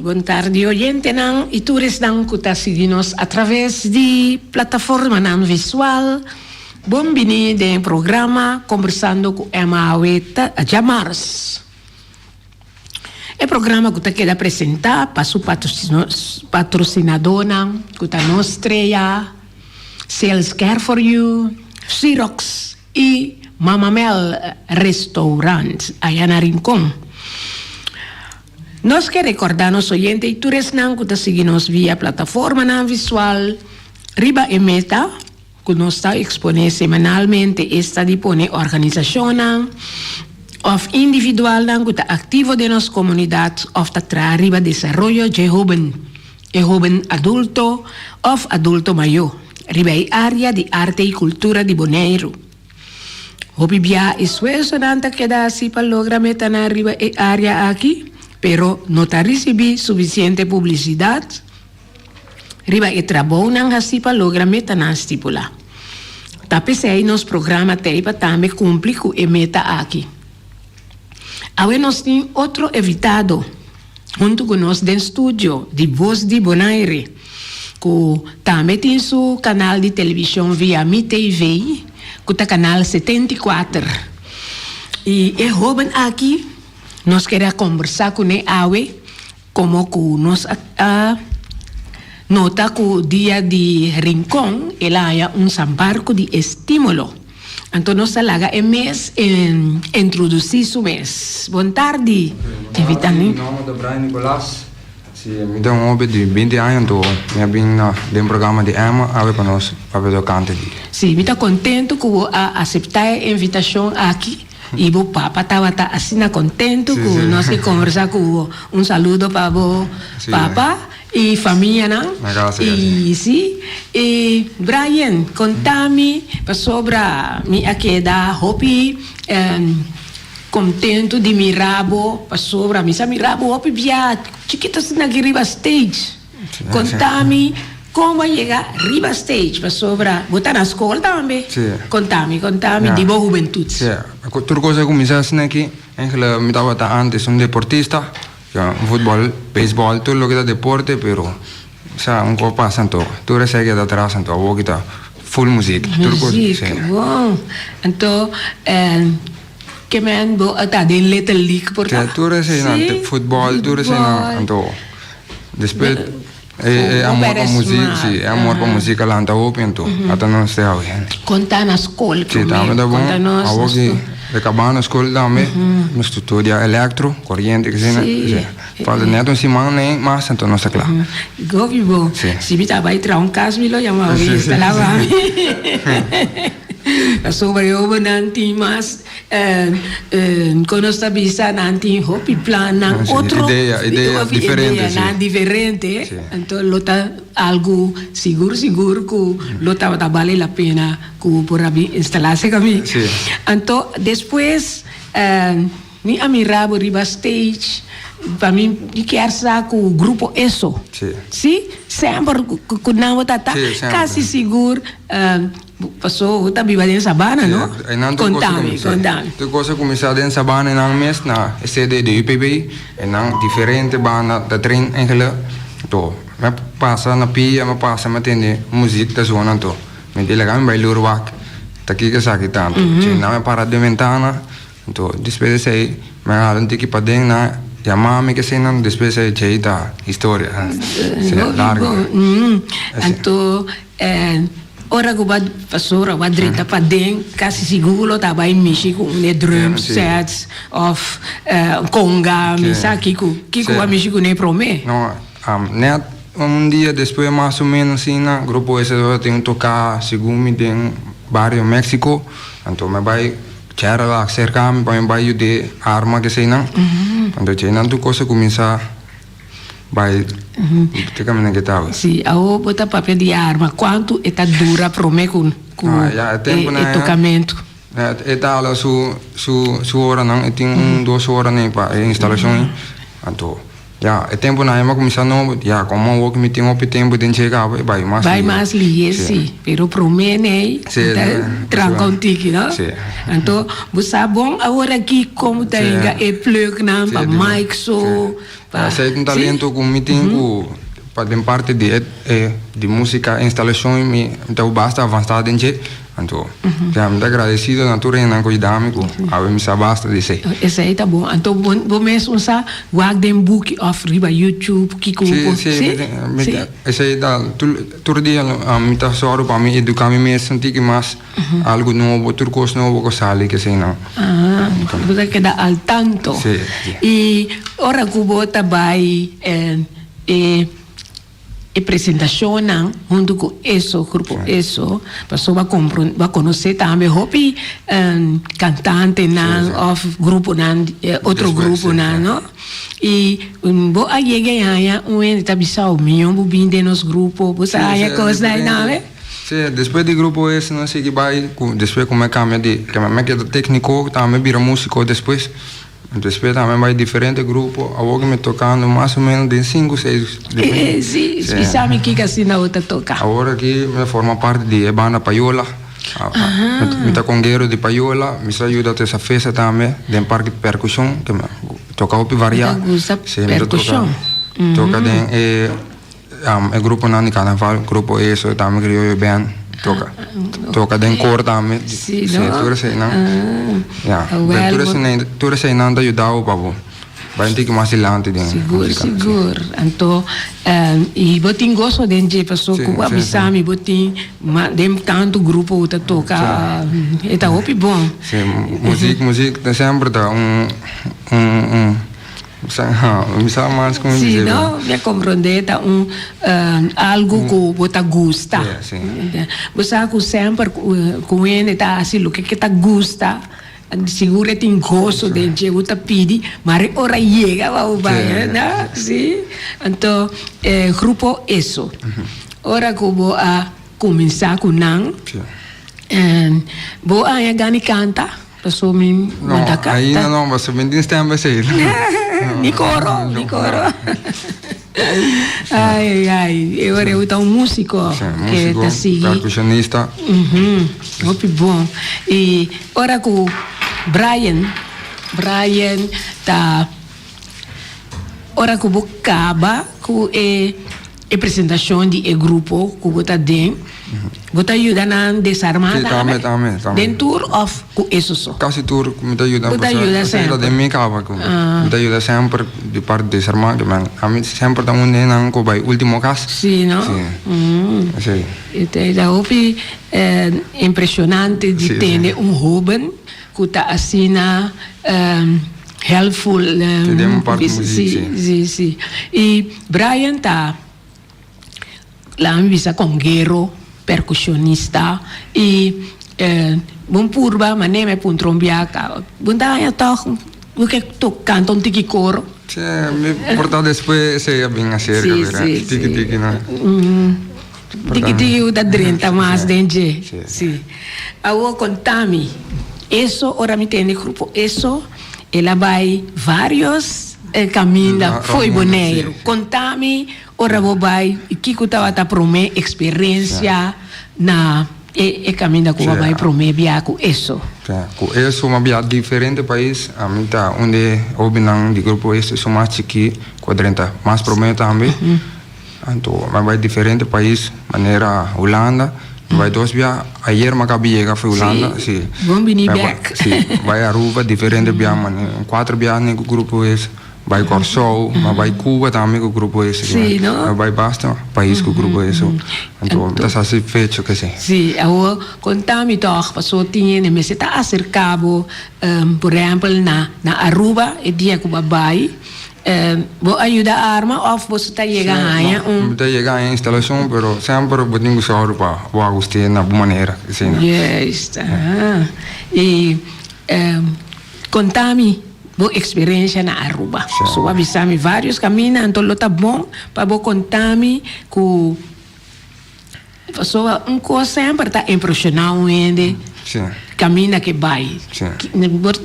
Bon tardi oyentenan y tur esnan cu ta sigui nos a traves di plataformanan visual. Bon bini den e programa Conversando cu Emma awe ta djamars. E programa cu ta keda presenta pa su patrocinadornan cu ta Nos Strea, Sales Care for You, Xerox y Mama Mel Restaurant aya na Rincon. Nos ke recorda nos oyente y tur esnan cu ta sigui nos via plataformanan visual riba e meta ku nos ta eksponé semanalmente, esta di pone organisashonnan òf individualnan ku ta aktivo den nos komunidat òf ta traha riba desaroyo dje hóben, e hóben adulto òf adulto mayó riba e área di arte i kultura di Boneiru. Hopi bia esfuersonan ta keda hasi pa logra metanan riba e área aki, pero no ta risibí sufisiente publisidat. Riba e trabounan hasí pa logra metanan stipulá. Ta p'esei nos programa t'ei pa tambe kumpli ku e meta aki. Awe nos tin otro evitado huntu ku nos den studio di Bos di Bonaire, ku tambe tin su kanal di televishon via Mi TV, ku ta kanal 74. I e hóben aki nos kere a kombersá kuné awe. Komo ku nos a nota ku dia di Rincon el a haña un sambarku di estímulo, anto nos ta laga e mes introdusí su mes. Bon tardi, invitá mi. Mi nòmber ta Brian Nicolas. Si, mi ta un hoben di binti aña, anto mi a bin na den programa di Emma awe pa nos papia tokante di. Si, mi ta kontentu ku bo a aseptá e invitashon aki. I bo papa tabata asina kontentu ku nos ke kombersá ku bo. Un saludo pa bo papa i famianan. I si, i Brian, konta mi pasobra mi a keda hopi kontentu di mira bo pasobra mi sa mira bo hopi bia chikito asina aki riba stage. Konta mi kon bo a yega riba stage pasobra bo ta na skol tambe. Konta mi, konta mi di bo hubentut. Sí, tur kos a kuminsá asina aki. Eigenlijk mi tabata antes un deportista, futbòl, beisbòl, tur loke ta deporte, pero sa un kos pasa anto tur esei keda atras anto awor ki ta full muzik. Tur kos, Muzik, bon. Anto ke men bo a ta den Little League por ta? Sí, tur eseinan, futbòl, tur eseinan anto. Despues e amor pa muzik, si, e amor pa muzik a lanta hopi anto ata nos te awe. Konta na skol promé. Si, tambe ta bon. Awor ki e kaba na skol tambe, nos ta studia elektro, koriente kese nan. Si. Falta net un siman nei mas anto nos ta kla. Hopi bon. Si mi ta bai traha un kas mi lo yama bo i ta laba mi. Pasobra e hobennan tin mas. Kon nos ta bisa nan tin hopi plannan otro idea ideanan diferente anto lo ta algu sigur sigur ku lo tabata bale la pena ku por a bin instalá serka mi anto despues mi a mira bo riba stage pa mi mi kier sa ku grupo eso si semper ku nan bo ta ta kasi sigur. Paso bo ta biba den Sabana, no? Konta mi, konta mi. Tur kos a kuminsá den Sabana e nan mes na e sede di UPB. E nan diferente banda ta train enkele. Anto mi a pasa na pia, mi a pasa mi a tende muzik ta zona anto mi di laga mi bai lur wak ta kiko esaki tantu. Dje nan mi a para den bentana. Anto despues di esei mi a hala un tiki paden nan a yama mi kesenan despues di esei djei ta historia. Largo. Anto Ora ku bo a pasora bo a drenta paden kasi sigur lo ta bai mishi ku un e drum sets of konga mi sa kiko kiko bo a mishi kuné promé. No, net un dia despues mas o menos asina grupo ese tabata tin un toká segun mi den bario Mexico anto mi a bai Gerald a aserká mi pa mi bai yud'é arma keseinan anto djeinan tur kos a kuminsá. Bai te caminda ke ta awe. Si, awo bo ta papia di arma, cuantu e ta dura prome cu cu e tocamento? E ta hala su su su oranan, e tin un dos ora nei pa e instalacion ei, anto Ya, e temponan ei mi a kuminsá nobo, ya, komo awor ku mi tin hopi tempu den dje kaba, e bai mas Bai lihé. mas lihé, Sí. sí. Pero promé nei, Sí, bo ta sí. tranka un tiki, no? Sí. Anto, bo sa bon awor aki kon ta Sí. hinka e plugnan Sí, pa di- mic so, sí. pa, Esei ta un sí? talento ku mi tin ku pa den parti di e e di músika, instalashon mi ta basta avansá den dje. Anto, ya, mi ta agradecido na tur hendenan ku yuda mi ku awe mi sa basta di esei. Esei ta bon. Anto bo bo mes un sa wak den buki òf riba YouTube kiko Sí, bo sí, sí? mi tin, mi Sí? ta, esei ta tur tur dia mi ta sòru pa mi eduká mi mes un tiki mas algu nobo, tur kos nobo ku sali keseinan. Ah, bo ta keda al tanto. Sí, sí. I ora ku bo ta bai e E presentashonnan huntu ku eso, grupo eso, pasobra bo a bo a konosé tambe hopi kantantenan òf gruponan, otro gruponan, no? I bo a yega i haña un hende ta bisa bo, Mion bo bin den nos grupo, bo sa haña kosnan ei tambe? Sí, despues di grupo eso nos sigui bai, despues ku mi a kambia di, mi a keda tékniko tambe bira músiko despues. Despues tambe bai diferente grupo, awor ku mi tokando mas o menos den sinku seis diferente. Sí, bisa mi kiko asina bo ta toka. Awor aki mi a forma parti di e banda Payola. Mi ta konguero di Payola, mi sa yuda ta esa festa tambe den parti perkushon, ke mi toka hopi variá. Bo ta gusta perkushon. Toka den e E gruponan di karnaval, grupo eso, tambe Criollo Band, toka. Toka den koor tambe. Sí, no? Tur eseinan. Ya. Wel, Tur eseinan, tur eseinan ta yuda bo pa bo bai un tiki mas dilanti den Sigur, musika. sigur. Anto, i bo tin goso den dje paso ku bo a bisa mi bo tin den tantu grupo bo ta toka, e ta hopi bon. Sí, muzik, muzik ta semper ta un, un, un. Mi sa mas con Sí, no? Mi a comprende ta un algo cu bo ta gusta. Sí, sí. Bo sa cu semper cu hende ta haci loke ke ta gusta, sigur e tin goso den dje, bo ta pidi, maar e ora yega pa bo bai, no? Sí. Anto, grupo Eso, ora cu bo a cuminsa cu nan, bo a haña gana di canta? Paso mi No, ta canta. ainda no, paso mi tin stem esey. Ni coro, ni coro. Ay, ay, ay. E ora eu ta un músico Sí, que músico, ta sigui. percusionista. Mhm. Hopi bon. Y ora cu Brian, Brian ta ora cu bo caba cu e E presentacion di e grupo cu bo ta den, bo ta yuda nan desarma Sí, tambe, tambe, tambe. Den tur of cu eso so? Casi tur mi ta yuda. Bo ta yuda semper? Ta den mi caba cu mi ta yuda semper di parti desarma, ke men ami semper ta un den nan cu bay ultimo cas. Sí, no? Sí. Sí. E ta hopi impresionante di tende un hoben cu ta asina Helpful. Te den un parti muziek, sí. Sí, sí, sí. I Brian ta, laat mi bisa, conguero, percusionista i bon purba manera mi a puntra un biaha, bo ta haña tòg bo ke canta un tiki coro? Sí, mi por ta despues esei a bin acerca, Sí, pero sí, tiki sí. tiki no. Tiki tiki bo ta drenta mas den dje. Sí. Sí. Awor konta mi, eso ora mi tende grupo eso, el a bai varios kaminda fo'i Boneiru. Konta mi ora bo bai i kiko tabata promé eksperensia na e kaminda ku bo a bai promé bia ku eso. Ku eso mi a bia diferente pais. Ami ta un di e hobennan di grupo eso, esun mas chikí ku a drenta mas promé tambe. Anto mi a bai diferente pais manera Hulanda, mi bai dos bia, ayer mi a caba yega for Hulanda, si. Bon bini bek. Si, bai Aruba diferente bia, mane cuatro bia ne cu grupo es, bai Corsou, mi a bai Cuba tambe cu grupo es, Si, no? Mi a bai basta pais cu grupo es, anto mi ta satisfecho cu esey. Si, awor conta mi toch, paso tin hende mester ta acerca bo, por ehempel na Aruba e dia cu bo a bai, Bo a yuda arma of bo ta yega haña un. Mi ta yega haña instalashon pero semper bo tin ku sòru pa bo agust'é na bo manera asina. Juist, aha. I konta mi bo eksperensia na Aruba. So bo a bisa mi varios kaminda anto lo ta bon pa bo konta mi ku pasobra un kos semper ta impreshoná un hende kaminda ke bai.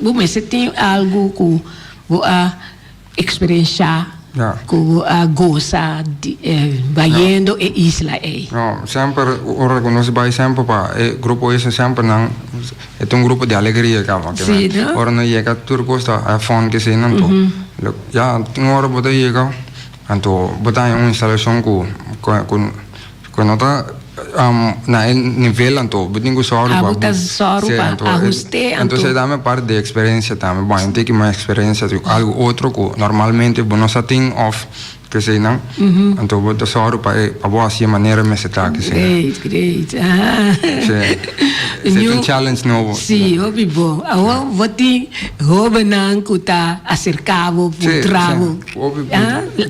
Bo mester tin algu ku bo a eksperenshá. Ku bo a gosa di bayendo e isla ei? No, semper ora ku nos bai semper pa e grupo ese semper nan e ta un grupo di alegria kaba. Sí, no? Ora nos yega tur kos ta have fun ke esei nan to. Ya tin ora bo ta yega anto bo ta haña un instalashon ku ku no ta na e nivel anto bo tin ku sòru pa Abo ta sòru pa ahust'é anto. Entonces dame parte di experiencia tambe bo a tiki mas experiencia di algo otro ku normalmente bo no sa tin òf kesei nan anto bo ta sòru pa e pa bo hasi e manera mester ta kesei nan. Great great ah. Sí esei ta un challenge nobo. Sí hopi bon awor bo tin hobennan ku ta aserká bo puntra bo.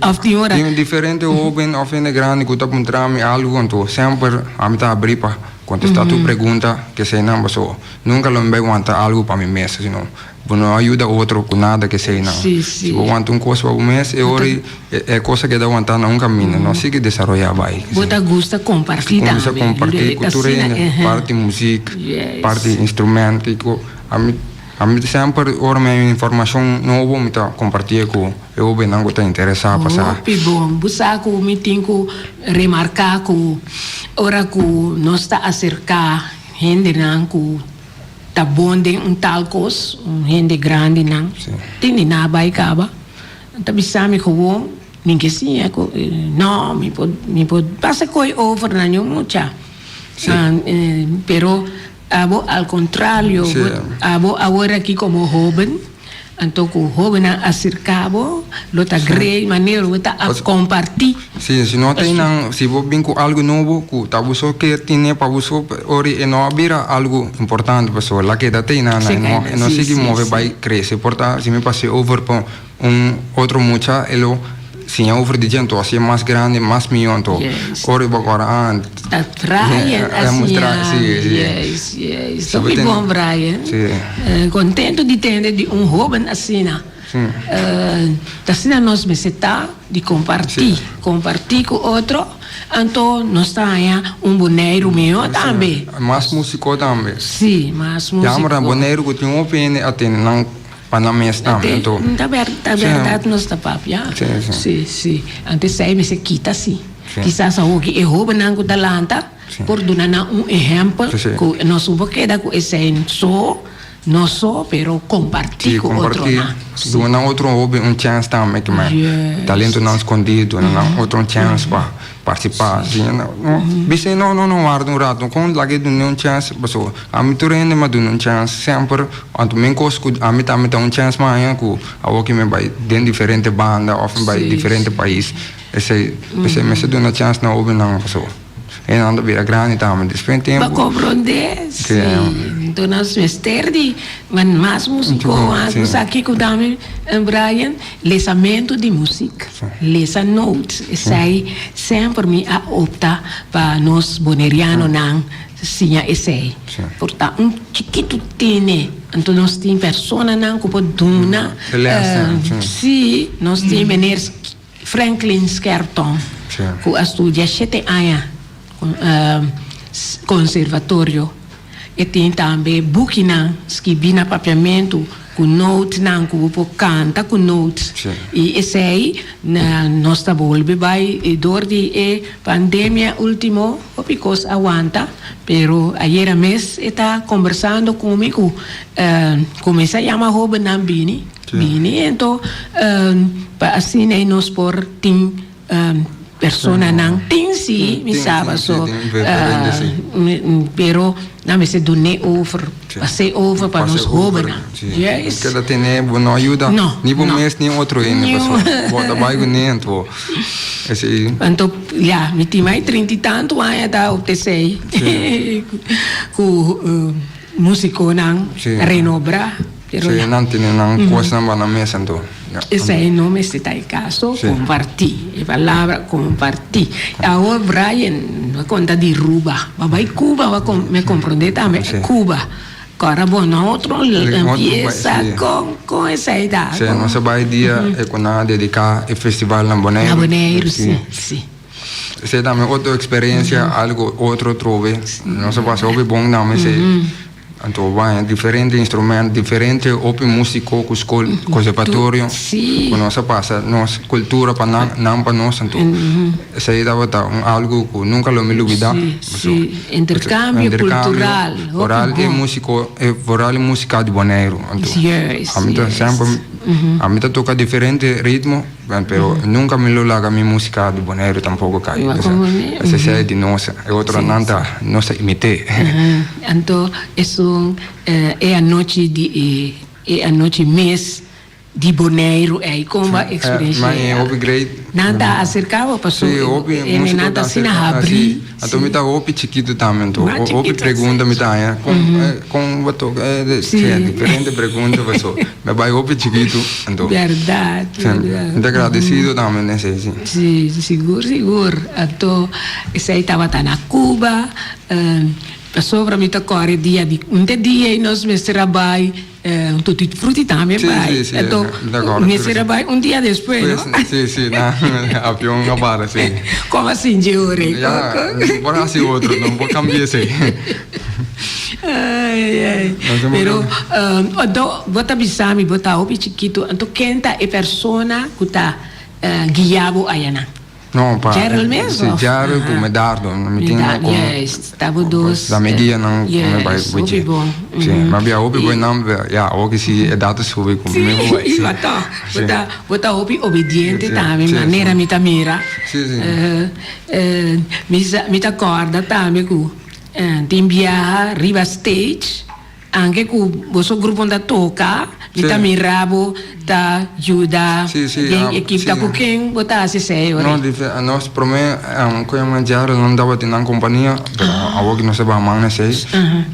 Of tin ora. Tin diferente hoben of hende grandi ku ta puntra mi algu anto semper ami ta abri pa kontestá tur pregunta keseinan paso nunka lo mi bai wanta algu pa mi mes sino bo no a yuda otro ku nada keseinan. Si bo wanta un kos pa bo mes e ora e kos a keda wantá na un kaminda no sigui desaroyá bai. Bo ta gusta kompartí tambe. Gusta kompartí ku tur hende parti muzik parti instrument kiko ami. Ami semper ora mi haña informashon nobo mi ta kompartié ku e hóbennan ku ta interesá pa sa. Hopi bon. Bo sa ku mi tin ku remarká ku ora ku nos ta aserká hendenan ku ta bon den un tal kos, un hende grandinan, tin di nan a bai kaba, nan ta bisa mi gewoon, mi ke siña ku no, mi por mi por pasa koe over na ñu mucha. Pero Abo al contrario, bo abo awor aki como hoben, anto cu hobennan acerca bo, lo ta grei manera bo ta a comparti. Si, si no ta einan, si bo bin cu algo nobo cu ta bo so ke tine pa bo so, ora e no a bira algo importante pasobra la keda ta einan, e no e no sigui move bai crece. Por ta si mi pase over pa Un otro mucha e lo siña over di dje anto así mas grandi mas mihó anto ora bo kòrda ah Ta Brian a siña yes yes hopi bon Brian contento di tende di un hoben asina ta asina nos mester ta di comparti comparti cu otro anto nos ta haña un Boneiru mihó tambe mas musico tambe si mas musico jammer na Boneiru cu tin hopi hende a tene nan. Pa nan mes tambe anto. Ta bèrdat nos ta papia. Sí, sí. Antes esei mester kita sí. Kisas awoki e hóbennan ku ta lanta por duna nan un ehèmpel ku nos no por keda ku esei so, no so, pero kompartí ku otronan. Sí, kompartí. Duna nan otro hóben un chèns tambe ke talentonan skondí, duna nan otro un chèns pa. Participá si no bis'é no no no warda un rato kon laga e dun'é un chèns pasobra ami tur hende mi a duna un chèns semper anto men kos ku ami tambe ta un chèns maña ku awor ki mi bai den diferente banda òf mi bai diferente pais esei esei mester duna chèns na hobennan pasobra e nan ta bira grandi tambe despues di tempu Pa komprondé si enton nos mester di mas músiko ku sa kiko tambe Brian. Lesamentu di muzik, lesa notes, esei semper mi a opta pa nos bonerianonan siña esei. Por ta un chikitu tene, anto nos tin personanan ku por duna, si, nos tin meneer Franklin Skerton ku a studia shete aña konservatorio. E tin tambe bukinan skibí na papiamentu ku notenan ku bo por kanta ku notes. I esei nos ta bolbe bai dor di e pandemia ultimo hopi kos a wanta pero ayera mes e ta kombersando ku mi ku kuminsá yama hobennan bini bini ento pa asina nos por tin Personanan tin si, mi sa paso, pero nan mester dun'é over, pas'é over pa nos hóbennan. Yes. Keda tene bo no ayuda ni bo mes ni otro hende paso bo ta bai kuné anto esei. Anto ya mi tin mai trinta i tantu aña ta op esei ku musikonan renobrá. Pero sí, nan tene nan kosnan ba nan mes anto. Esei no mester ta e kaso, kompartí. E palabra kompartí. Awor Brian a konta di Ruba. Bo bai Cuba, bo mi a komprondé tambe Cuba. Kòrda bo no otro empiesa kon kon esei ta. Sí, nos a bai dia e ku nan a dediká e festival na Boneiru. Na Boneiru, sí, sí. Esei tambe otro eksperensia, algu otro trobe. Nos a pasa hopi bon tambe esei. Anto bo baña diferente instrument, diferente hopi musico cu scol, conservatorio, cu nos a pasa nos cultura pa nan, nan pa nos. Anto esey tabata un algo cu nunca lo mi lubida. Sí, intercambio cultural. Vooral e musico, vooral e musica di Boneiru. Anto ami ta semper, ami ta toca diferente ritmo. Pero nunca mi lo laga mi musica di Boneiru tampoco cay. Esey di nos, e otronan ta nos ta imite. Anto esun e anochi di e e anochi mes di Boneiru ey con bo a experiencia? E hopi great. Nan ta acerca bo paso e nan ta asina habri. Anto mi ta hopi chikitu tambe anto hopi pregunta mi ta haña kon kon bo toka si diferente pregunta paso mi a bai hopi chikitu anto Berdad berdad mi ta agradecido tambe den esei si. Si sigur sigur anto esei tabata na Cuba pasobra mi ta kore dia di un te dia ei nos mester a bai Un tutti frutti tambe bai. Sí, sí, sí. Anto mester a bai un dia despues, no? Sí, sí, na avion a para, sí. Como así, Jure? Ya, no por haci otro, no por cambia esey. Ay, ay. Pero, anto, bo ta bisa mi, bo ta hopi chikitu, anto ken ta e persona cu ta guia bo ayanan? No, pa. Gerald mes Si, of? Gerald ku Aha. Medardo. Mi tin Medardo, komo. juist. Ta bo dos. Da mi guia nan ku mi bai Juist, ku hopi dje. bon. Si, Mhm. mi a bia hopi I ku nan, ya, awor ki si e data subi ku mi por bai. Si, bo ta, bo Si. ta, bo ta hopi obediente Si, tambe, si, manera si. mi ta mira. Si, si. Mi sa, mi ta kòrda tambe ku tin biaha riba stage. Anke ku boso gruponan ta toka, mi ta mira bo ta yuda den ekip. Ta ku ken bo ta hasi esei ora? No, nos prome ku yama Jerry nan tabatin nan kompania, pero awor ku nos a baha man esei.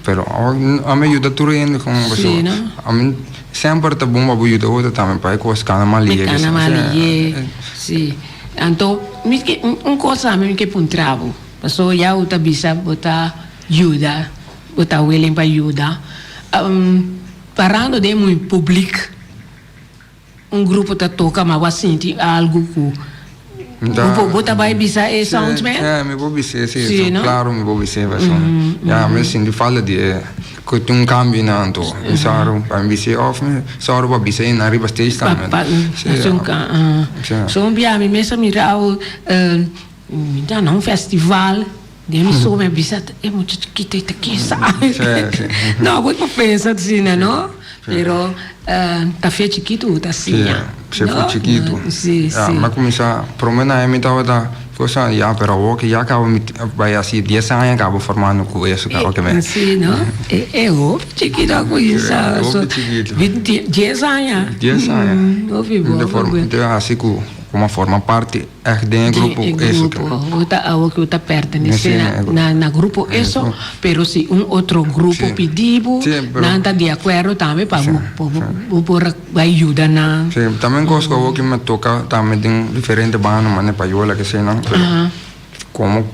Pero awor ami a yuda tur hende kon pasobra ami semper ta bon pa bo yuda otro tambe pa e kos kana mas lihe. Kana mas lihe, si. Anto mi ke un kos ami mi ke puntra bo, pasobra ya bo ta bisa bo ta yuda. Bo ta willing pa yuda. Parando den un public, un grupo ta toca ma bo a sinti algo cu bo ta bay bisa e soundman? Si, mi por bis'é, si, si, claro mi por bis'é pasobra ya mi sinti falta di e cu tin un cambio nan anto mi sòru pa mi bis'é of mi sòru pa bisa e nan riba stage tambe. So un bia mi mes a mira awo mi ta na un festival. Den mi so mi a bisa e mucha chikito ei ta kisa. No, bo por pensa asina, no? Pero ta fe chikitu bo ta siña. Sí, fe chikitu. Sí, sí. Mi a kuminsá, promé na mi tabata cosa ya, pero awor ke ya kaba mi bai hasi dies aña kaba formando ku eso kaba ke mi. Sí, no? E hopi chikitu a kuminsá. Hopi chikitu. Dies aña. Dies aña. Hopi bo. Mi ta hasi ku komo forma parti. Echt den e grupo eso. E grupo. Bo ta awo ku bo ta pertenesé na grupo eso, pero si un otro grupo pidi bo, nan ta di akuerdo tambe pa bo bo por bai yuda nan. Si, tambe kos ku awo ki mi a toka tambe den diferente banda manera payola kesenan, pero komo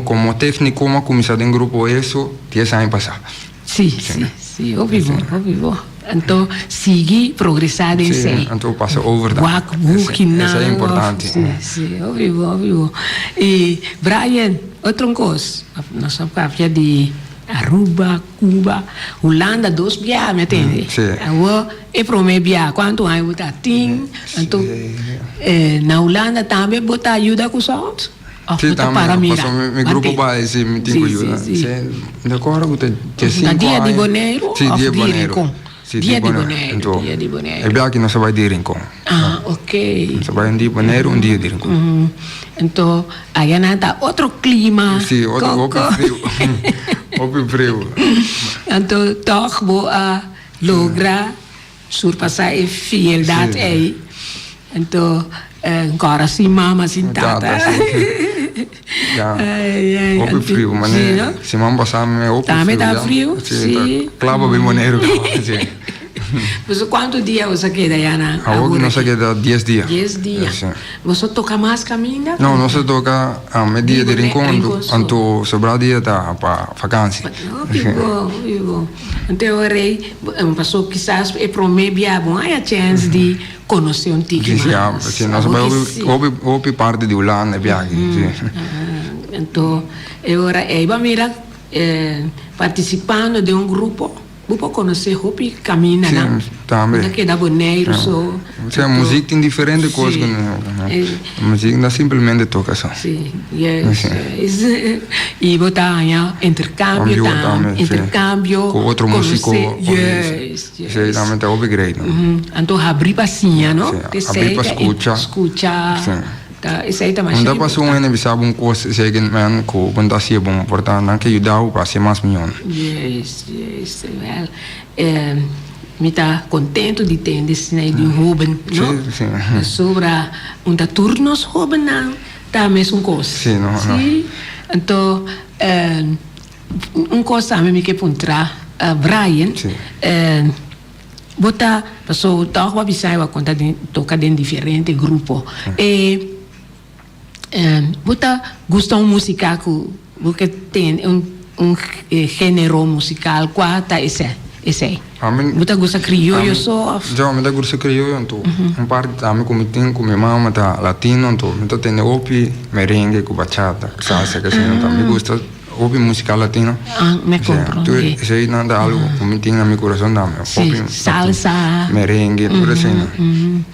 komo tekniko mi a kuminsá den grupo eso dies aña pasá. Si, si, si, hopi bo, hopi bo. Anto sigui progresá den esei. Si, anto pasa over tambe. Wak bukinan. Esei e importante. Si, si, hopi bo, hopi bo. I Brian, otro un kos, nos a papia di Aruba, Cuba, Hulanda dos biaha mi a tende. Si. Awor e prome biaha kuantu aña bo ta tin? Anto na Hulanda tambe bo ta yuda ku sound? Of Sí, bo ta tambe, para mira? pasobra mi, mi grupo Mantén. bai, sí, mi tin Sí, ku sí, yuda. sí. Sí, mi acuerdo ku ta die Na sinku dia di aña. Boneiru Sí, of dia di Boneiru. Rincon? Sí, Dia di Boneiru. Boneiru, Anto, dia di Boneiru. e bia aki nos a bai di Rincon. Ah, ok. Nos a bai un dia Boneiru, un dia di Rincon. Mm. Anto, aya nan ta otro klima. Sí, otro, hopi Koko. friu. Hopi friu. Anto, tòg bo a logra Surpasá e fieldad ei. Anto ancora sin mama, sin tata. Hopi friu, mane siman pasá mi hopi friu. Tambe ta friu? Si. Klaba bin Boneiru kaba, si. Boso kuantu dia boso a keda ya na Awor nos a keda dies dia. Dies dia. Boso toka mas kaminda? No, nos a toka e dia di Rincon, anto sobrá dia ta pa vakansi. Hopi bon, hopi bon. Anto e ora ei, paso kisas e prome bia bo haña chèns di konosé un tiki mas. Si, si, nos a bai hopi, hopi parti di Hulanda e biaha aki, si. Anto e ora ei bo a mira. Partisipando den un grupo bo por konosé hopi kamindanan. Sí, tambe. Bo ta keda Boneiru so. Osea, muzik tin diferente kos ku muzik no simplemente toka so. Sí, yes, yes. I bo ta haña interkambio tambe, interkambio, Ku otro músiko. Yes, yes. Esei tambe ta hopi great. Anto habri pa siña, no? Sí, habri pa skucha. Skucha. Sí. Ta esei ta masha Un ta pasa un hende bisa bo un kos esei ke men ku bo no ta hasié bon por ta nan ke yuda bo pa hasié mas mihó. Yes, yes, wèl mi ta kontentu di tende esei di un hóben, no? Sí, sí. Pasobra un ta tur nos hóbennan ta mesun kos. Sí, no, no. Sí, anto un kos tambe mi ke puntra Brian. Sí. Bo ta, paso tòg bo a bisa bo a konta den toka den diferente grupo. E bo ta gusta un músika ku bo ke tende un un género musikal kua ta esei esei? Bo ta gusta krioyo so òf? Jo, mi ta gusta krioyo anto un parti tambe ku mi tin ku mi mama ta latino anto mi ta tende hopi merengue ku bachata, salsa kashina anto mi gusta. Hopi musica latino. Ah, me comprende. Tur esey nan ta algo cu mi tin na mi corazon tambe. Si, Hopi salsa. Merengue, tur esey nan.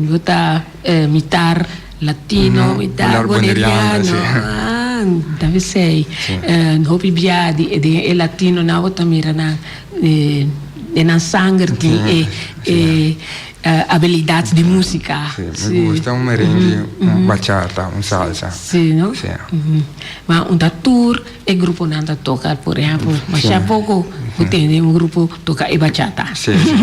Bo ta mitar latino, mitar boneriano. Ah, ta pesey. Hopi bia di e latinonan bo ta mira nan den nan sanger tin e Abilidad di musica. Si, mi gusta un merengue, un bachata, un salsa. Si, no? Si. Ma un ta tur e gruponan ta toca, por ehempel, masha poco bo tende un grupo toca e bachata. Si, si.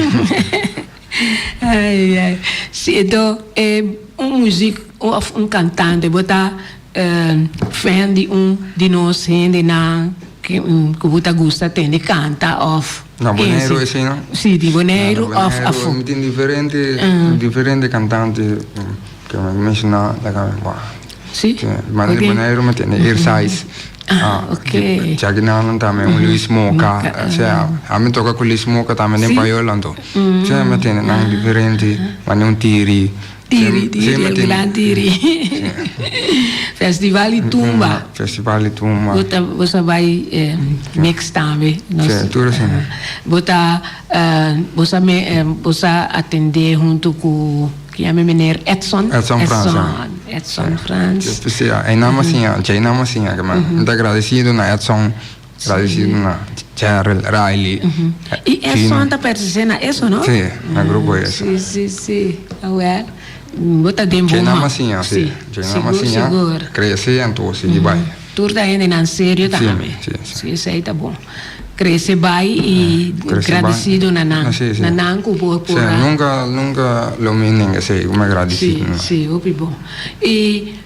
Ai, ai. Si, enton e un muziek of un cantante bo ta fan di un di nos hendenan ku bo ta gusta tende canta of. Na Boneiru esei no? Si, di Boneiru of afó. Mi tin diferente, diferente kantante ku mi menshoná laga mi wak. Si? Ma di Boneiru mi tende Ersais. Ah, ok. Jackie Nanan tambe, un Luis Moka. Osea, ami toka ku Luis Moka tambe den Payola anto. Osea, mi tende nan diferente, mane un Tiri. Tiri, tiri, el gran tiri. Festival di tumba. Festival di tumba. Bo ta, bo sa bai mix tambe. Sí, tur asina. Bo ta, bo sa me, bo sa atendé hunto ku, ki yama meneer Edson? Edson Frans. Edson, Edson Frans. Sí, ei nan a siña, djei nan a siña ke men. Mi ta agradesido na Edson. Agradecido na Cheryl, Riley. Y Edson ta pertenece na eso, no? Sí, na grupo eso. Sí, sí, sí. Awel, bo ta den bo man. Siña, sí. Sigur, sigur. Crece anto sigui bai. Tur ta hendenan serio tambe. Sí, sí. Sí, esey ta bon. Crece bai y gradecido na nan. Na nan cu bo por a. Sí, nunca, nunca lo mi nenga esey, cu mi agradecido. Sí, sí, hopi bon. Y.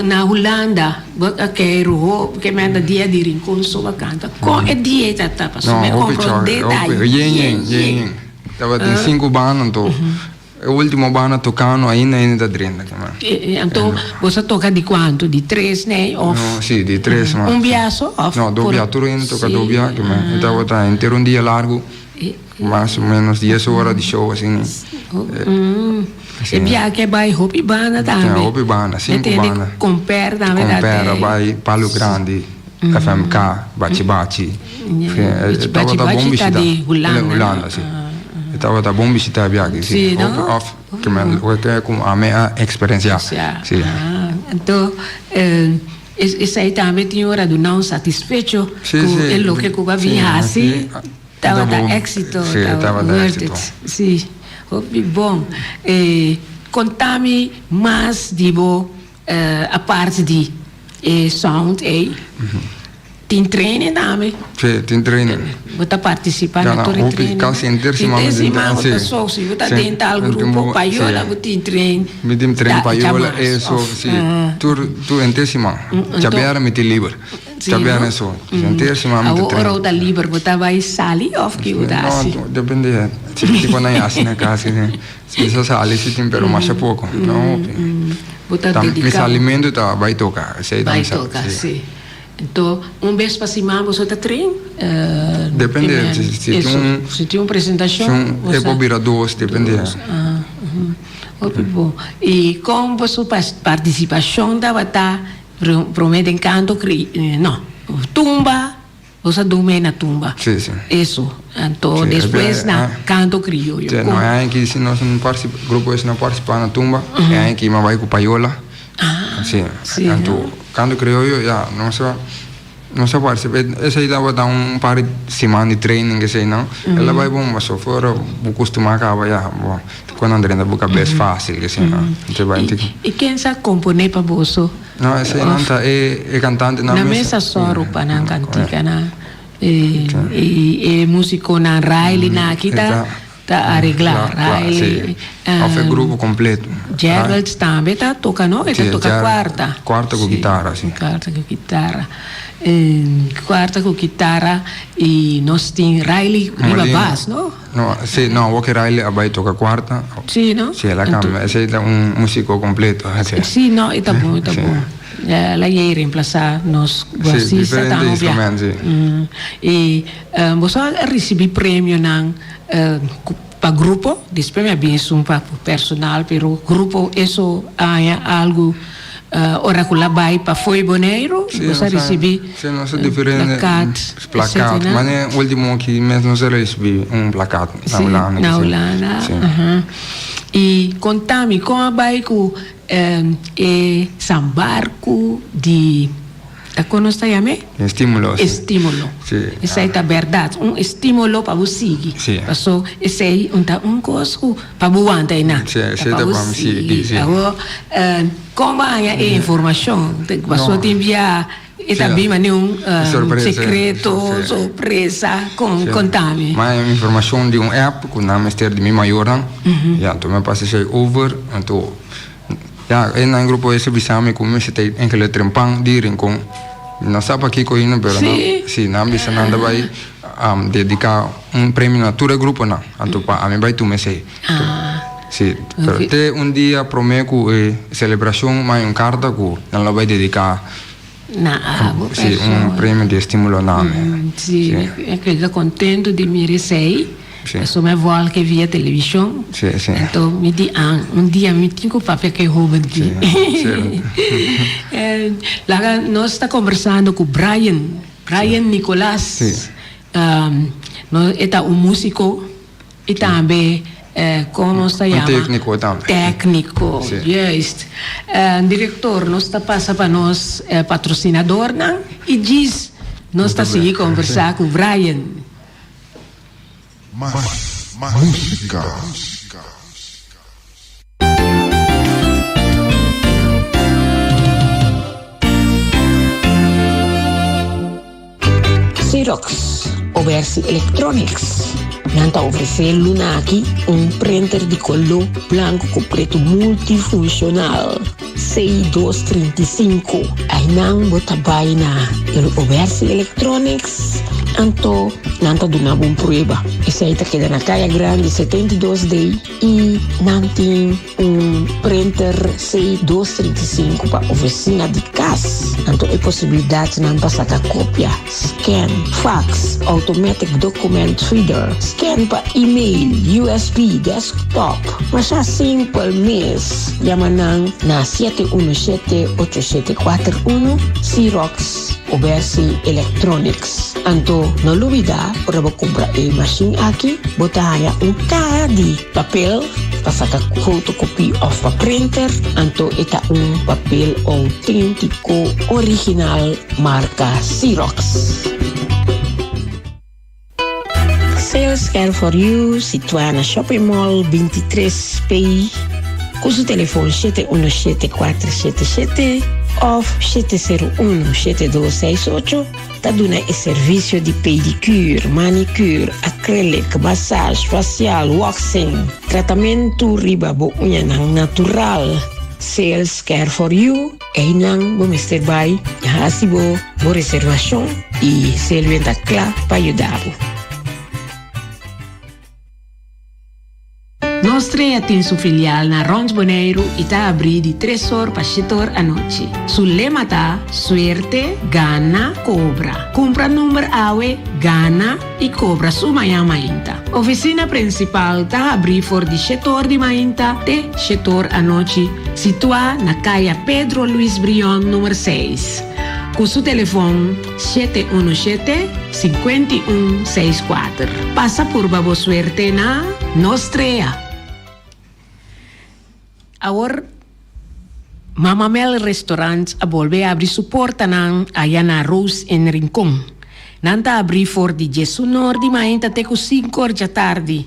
Na Hulanda bo a keiru hopi ke menda dia di Rincon so a kanta. Kon e dia ta ta pasobra mi komprondé ta yen yen yen. Tabatin sinku banda anto e ultimo banda tokando ainda ainda ta drenta kiman. Anto bo sa toka di kuantu? Di tres nei of? No si di tres mas. Un bia so of? No dos bia tur hende toka dos bia kiman e tabata henter un dia largu. Mas o menos dies ora di show asina. E biaha bai hopi banda tambe. Hopi banda, sinku banda. Comper tambe ta Comper a bai Palo Grandi, FMK, Bachi Bachi. Bachi Bachi ta di Hulanda. Hulanda, si. E tabata bon bishita e biaha si. Of ke ku ami a eksperensiá. Si. Anto esei tambe tin ora duna un satisfecho ku e loke ku bo a bin hasi. Tabata éxito, tabata worth it. Sí, hopi bon. Konta mi mas di bo apart di e sound ei. Tin training tambe? Sí, tin training. Bo ta participa na tur e training? Kasi henter siman. Henter siman bo ta socio, bo ta den tal grupo, payola bo tin train. Mi tin train payola, eso, sí. Tur, tur henter siman. Djabièrnè mi tin liber. Ta bien eso. Henter siman mi ta train. Awor ora bo ta liber bo ta bai sali of ki bo ta hasi? No, depende. Si mi tin nan hasi na kas si mi sa sali si tin pero masha poko. No hopi. Bo ta dedica. Mi salimentu ta bai toka. Esei ta mi Bai toka, si. Enton un bes pa siman boso ta train? Depende. Si tin un. Si tin un presentashon. E por bira dos, depende. Hopi bon. I kon boso partisipashon tabata prome den kanto no. Tumba, nos a dun mee na tumba. Sí, sí. Eso. Anto Sí, despues e na ah. canto crioyo. Sí, Con no, e aña aki si nos no participa, grupo ese no participa na tumba. E aña aki mi a bai cu payola. Ah, Sí. sí, Anto no? canto crioyo ya nos a nos a participa. Esey tabata un par di siman di training eseynan. El a bai bon paso for bo costuma caba ya bo cu nan drenta bo cabes facil eseynan. Entonces bai I, i ken sa compone pa boso? No, eseinan ta e e kantantenan Nan mes. mes a sòru pa nan kantikanan. E e músikonan Riley nan aki ta ta areglá. Riley, Òf e grupo kompleto. Gerald tambe ta toka no? E ta toka kuarta. Kuarta ku kitara, si. Kuarta ku kitara. Kuarta ku kitara i nos tin Riley riba bas, no? No, si, no, awor ke Riley a bai toka kuarta. Si, no? Si, el a kambia. Esei ta un musiko kompleto, así. Si, no, e ta bon, e ta bon. El a yei reemplasa nos basista Si, tan diferente obia. instrument, si. I boso a risibi premionan pa grupo, despues mi a bin esun pa personal, pero grupo eso a haña algu. Ora ku la bai pa fo'i Boneiru, Sí, nos a nos a, risibí sí, nos a diferente plakat, plakat. etcétera. Mane último aki mes nos a risibí un plakat na Sí, Hulanda. na Sí. Hulanda. Sí. Aha. I konta mi, kon a bai ku e San Barku di, ta kon nos ta yam'é? Estímulo, sí. Estímulo. Sí. Esei ta bèrdat, un estímulo pa bo sigui. Sí. Paso esei un ta un kos ku pa bo wanta einan. Sí, esei ta pa mi sigui, sí. Awor, kon bo a haña e informashon? Paso tin bia e ta bin manera un sekreto, sorpresa. Kon, konta mi. Mi a haña informashon di un app ku nan mester di mi mayornan. Ya, anto mi a pasa esei over, anto. Ya, e nan grupo ese bisa mi ku mi mester ta enkele trempan di Rincon. Mi no sa pakiko ainda, pero nan, Sí? si, nan bisa nan ta bai dediká un premio na tur e gruponan. Anto pa ami bai tuma esei. Ah. Si, pero Oké. te un dia promé ku e selebrashon mi haña un karta ku nan lo bai dediká Na abo si, un persona. premio di estímulo na ami. Si, Si. mi keda kontentu di mira esei. Sí. Pasobra mi a volge via televishon. Sí, sí. Anto mi di an, un dia mi tin ku papia ku e hoben ki. Sí, sí. Laga nos ta kombersando ku Brian, Brian Nicolas. Sí. No, e ta un músiko i tambe kon nos ta Un yama? tékniko tambe. Tékniko, Sí. juist. Direktor, nos ta pasa pa nos patrosinadornan i djis nos ta sigui kombersá ku Brian. Mas música. Xerox, Obersi Electronics. Nan ta ofresé luna aki un printer di koló blanku ku pretu multifunshonal C235. Einan bo ta bai na Obersi Electronics, anto nan ta duna bo un prueba. Esei ta keda na Kaya Grandi 72D i nan tin un printer C235 pa oficina di cas. Anto e posibilidadnan pa saca copia, scan, fax, automatic document reader, scan pa email, USB, desktop. Masha simpel mes. Yama nan na 717-8741, Xerox Obersi Electronics. Anto no lubida ora bo cumpra e machine aki, bo ta haya un caha di Papel pa saka fotokopie of pa printer, anto e ta un papel outéntiko original marka Xerox. Sales Care for You, situá na Shopping Mall 23 P, ku su telefon 717 477 of 701 7268. Ta duna e servisio di pedicure, manicure, acrylic, massage, facial, waxing, tratamentu riba bo uñanan natural. Sales Care for You, einan bo mester bai hasi bo bo reservashon i Selwyn ta kla pa yuda bo. Nos Trea tin su filial na Rond Boneiru i ta abrí di tres or pa shete or anochi. Su lema ta, Suerte, gana, kobra. Kumpra number awe, gana i kobra su mañan mainta. Ofisina prinsipal ta habrí for di shete or di mainta te shete or anochi, situá na Kaya Pedro Luis Brion number seis. Ku su telefòn 717 51 64. Pasa purba bo suerte na Nos Trea. Awor Mama Mel Restaurant a bolbe abri su portanan aya na Roos en Rincon. Nan ta abri for di diesunor di mainta te ku sinkor djatardi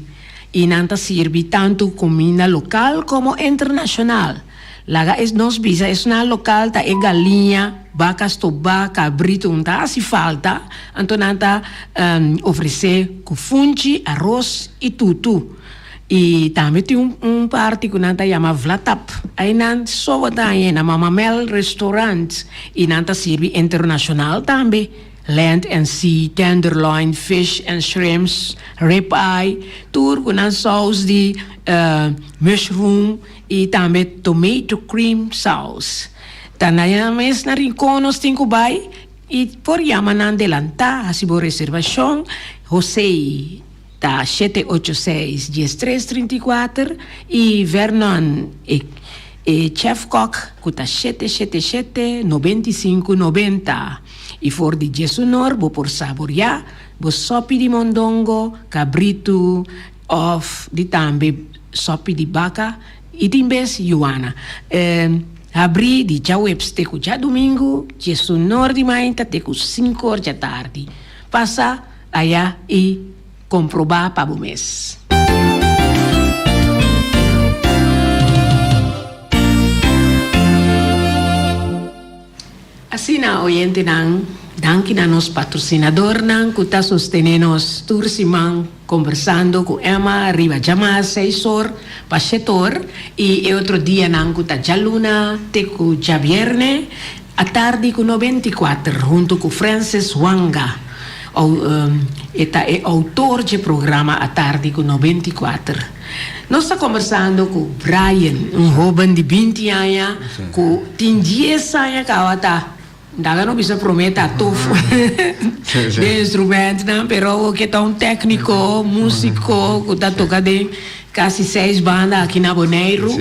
i nan ta sirbi tantu kuminda lokal komo internashonal. Laga es nos bisa esnan lokal ta e galiña, baka stobá, kabritu un ta hasi falta, anto nan ta ofresé ku funchi, aros i tutu. I tambe tin un un parti ku nan ta yama Vlatap. Einan so bo ta haña na Mama Mel Restaurant i nan ta sirbi internashonal tambe, land and sea, tenderloin, fish and shrimps, rib eye, tur ku nan sous di mushroom i tambe tomato cream sauce. Ta na mes na Rincon nos tin ku bai i por yama nan delantá hasi bo reservashon. José. Ta shete ocho seis 13 34 i Vernon e e chef kok ku ta shete shete shete 95 90 i for di djesunor bo por saboriá bo sopi di mondongo, kabritu òf di tambe sopi di baka i tin bes yuana. Habrí di djaweps te ku djadumingu djesunor di mainta te ku sinkor djatardi. Pasa Aya i komprobá pa bo mes. Asina, oyentenan, danki na nos patrosinadornan ku ta sostené nos tur siman kombersando ku Emma riba djamas seis or pa shet or i e otro dianan ku ta djaluna te ku djabierne Atardi ku 94 huntu ku Francis Wanga, e ta e outor dje programa Atardi ku 94. Nos ta kombersando ku Brian, un hoben di 20 aña ku tin dies aña kaba ta, daga no bisa promé ta tof den instrumentnan, pero awor ke ta un tékniko, músiko ku ta toka den kasi seis banda aki na Boneiru,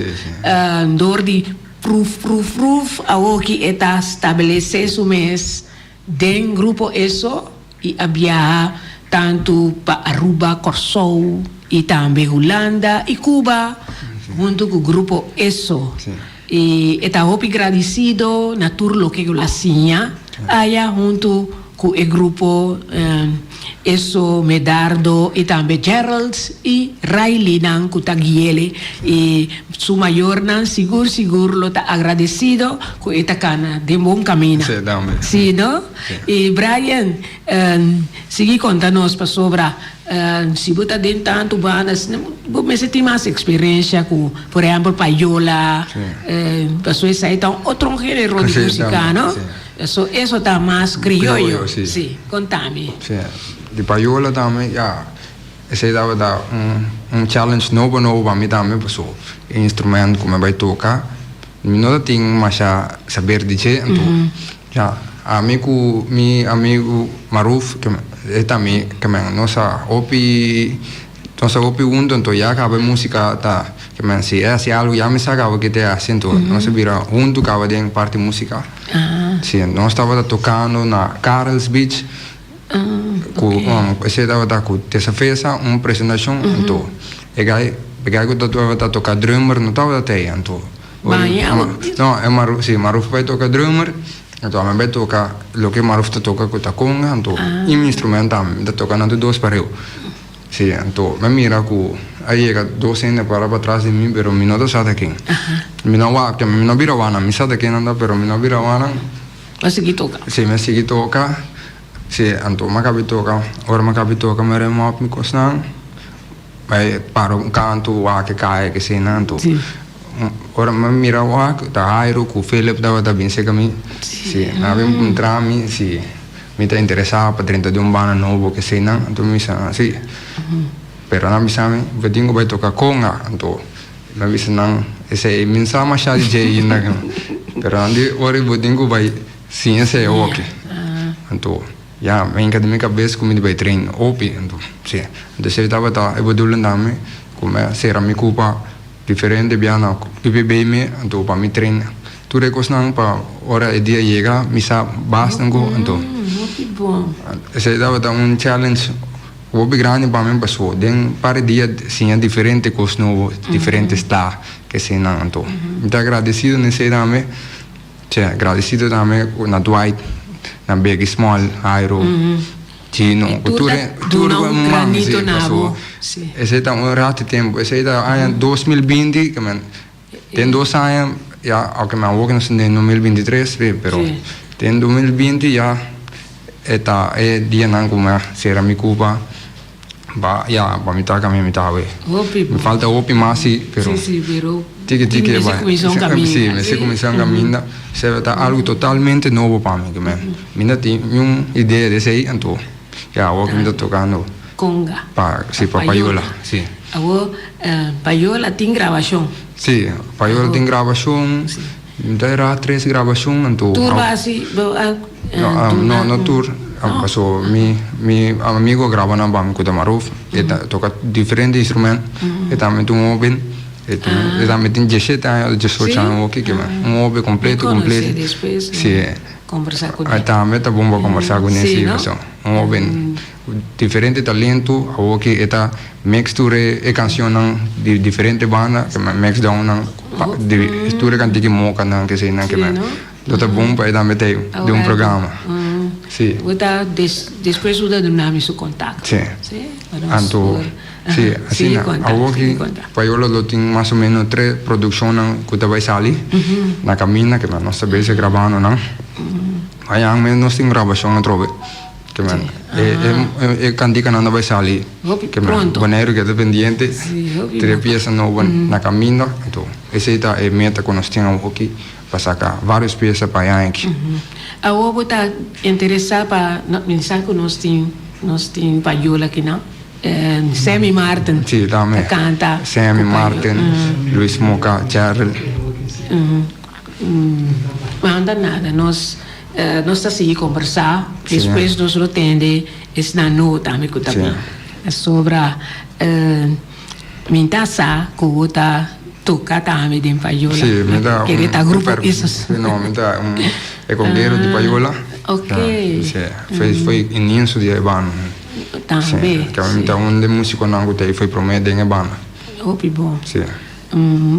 dor di. Pruf pruf pruf awoki e ta stabelesé su mes den Grupo Eso i a biaha tantu pa Aruba, Kòrsou i tambe Hulanda i Cuba huntu ku Grupo Eso. I e ta hopi gradisido na tur loke ku el a siña aya huntu ku e grupo Eso, Medardo i tambe Gerald i Riley nan ku ta guiele i su mayornan sigur sigur lo ta agradesido ku e ta kana den bon kamina. Sí, tambe. Sí, no? I Brian, sigui konta nos pasobra si bo ta den tantu banda bo mester tin mas eksperensha ku por ehèmpel payola, pasobra esei ta un otro género di músika, no? Eso eso ta mas crioyo. Crioyo, si. Si, contami. Si, di payola tambe, ya, esey tabata un un challenge nobo nobo pa mi tambe paso e instrument cu mi a bay toca mi no ta tin masha saber di dje, anto ya, ami cu mi amigo Maruf e tambe nos a hopi. Nos a hopi hunto anto ya caba e musica ta ke men si e haci algo ya mi sa caba ke te haci anto nos a bira hunto caba den parti musica si nos tabata tocando na Karels Beach cu esey tabata cu Tessa Fesa un presentacion anto e guy e guy cu tabata toca drummer no tabata tey anto no e Maruf si Maruf bay toca drummer anto ami bay toca loke Maruf ta toca cu ta conga anto y mi instrument tambe mi ta toca nan tur dos pareu. Sí, anto mi a mira ku a yega dos hende para patras di mi, pero mi no ta sa ta ken. Mi no wak, mi no bira wak nan, mi sa ta ken nan ta, pero mi no bira wak nan. Bo a sigui toka? Sí, mi a sigui toka. Sí, anto mi a kabi toka, ora mi a kabi toka mi a rema op mi kosnan, bai para un kantu wak e kaya keseinan, anto ora mi a mira wak ta Jairo ku Philip tabata bin serka mi, sí, nan a bin puntra mi si. Mi ta interesá pa drenta den un banda nobo keseinan, anto mi bisa si. Pero nan a bisa mi, bo tin ku bai toka konga, anto mi a bisa nan esei mi no sa masha di dje ainda, pero nan di ora bo tin ku bai siña esei oki. Anto ya mi a hinka den mi kabes ku mi di bai train hopi, anto si. Anto esei tabata e bedoeling tambe ku mi a sera mi kupa diferente biaha na UPB mi, anto pa mi train. Tur e kosnan pa ora e dia yega mi sa basta ku anto. Hopi bon. Esei tabata un challenge hopi grandi pa mi paso den par di dia siña diferente kos nobo, diferente sta keseinan anto. Mi ta agradesido na esei tambe, si agradesido tambe na Dwight, na Biggie Small, Jairo, Gino, ku tur e tur e man si paso esei ta un rato tempu, esei ta aña 2020 ke men. Den dos aña ya, aunke mi a wak nos den 2023 be, pero den 2020 ya e ta e dianan ku mi a sera mi kupa ba ya pa mi ta kami mi ta awe. Mi falta hopi mas si, pero tiki tiki e bai. Si, mester kuminsá un kaminda. Esei ta algu totalmente nobo pa mi, mi no tin niun idea di esei, anto ya awor ku mi ta tokando. Conga. Pa, si, pa payola, si. Awor, payola tin grabashon? Si, payola tin grabashon. Si. Mi ta era tres grabashon, anto. Tur ba hasi, bo a No, no, no tur. Paso mi, mi amigo a graba nan pa mi ku ta Maruf. E ta toka diferente instrument. E tambe ta un hoben. E tambe tin diesshete aña o diesocho aña oki. Un hoben completo, completo. Mi konosé despues. Si. Kombersá kuné. Tambe ta bon pa kombersá kuné, si, paso un hoben. Diferente talento, awor ki e ta mix tur e cancionnan di diferente banda, ke men mix down nan di tur e cantica mokanan keseinan ke men lo ta bon pa e tambe ta den un programa. Si. Bo ta despues bo ta duna mi su contacto. Si. Anto si asina awor ki Payola lo tin mas o menos tres produccionnan ku ta bai sali na caminda ke men nos ta bezig grabando nan. Mañan mes nos tin grabacion atrobe. Ke men e kantikanan ta bai sali. Hopi Ke men pronto. Boneiru keda pendiente. Sí, hopi Tres bon. piesa nobo na kaminda. Anto esei ta e meta ku nos tin awoki pa saka varios piesa pa e aña aki. Awor bo ta interesá pa no mi sa ku nos tin nos tin payola akinan. Sammy Martin Sí, tambe. ta kanta Sammy ku payola. Martin, Luis Moka, Cheryl. Manda nada nos nos ta sigui kombersá despues nos lo tende esnan no tambe ku ta bin pasobra mi ta sa ku bo ta toka tambe den payola Sí, mi ta kere ta grupo Isos no mi ta un e konguero di payola okay sí foi foi inienso di e banda tambe sí mi ta un di musikonan ku ta foi prome den e banda hopi bon sí.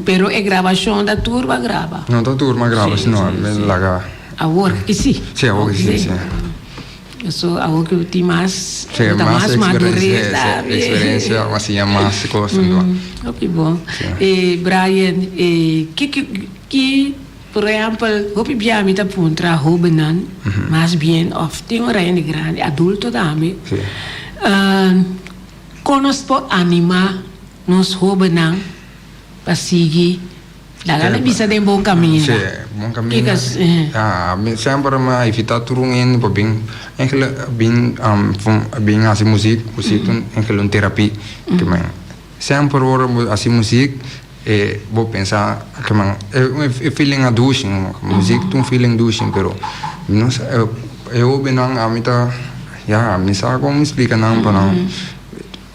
Pero e grabashon ta tur bo a graba? No ta tur mi a graba, si no mi laga. Awor ki si? Si, awor ki si, si. So awor ki bo tin mas, bo ta mas madurez tambe. Si, experiencia, bo a siña mas cos anto. Hopi bon. E Brian, e ki ki por ehempel hopi bia mi ta puntra hobennan mas bien of tin ora hende grandi, adulto tambe, kon nos por anima Nos hobennan pa sigui laga nan bisa den bon kaminda. Sí, bon kaminda. Kiko Ah, mi semper mi a evitá tur un hende pa bin, eigenlijk bin bin hasi muziek, muziek ta eigenlijk un terapia. Ke men semper ora bo hasi muziek e bo pensa ke men e feeling a dushi, muziek ta un feeling dushi, pero mi no sa e hobennan ami ta ya mi sa kon mi splika nan pa nan.